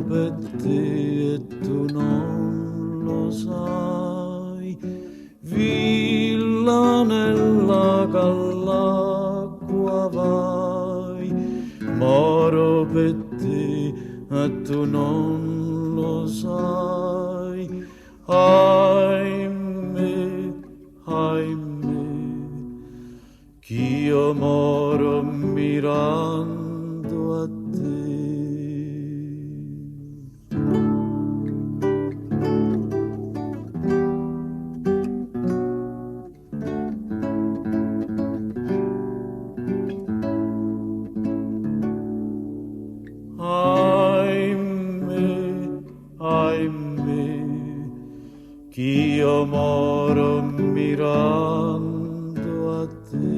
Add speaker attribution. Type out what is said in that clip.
Speaker 1: per te e tu non lo sai. Villanella che all'acqua vai, moro per te e tu non lo sai. Ahimè, ahimè, ch'io moro mirando a te. Ahimè, ahimè, ch'io moro mirando a te.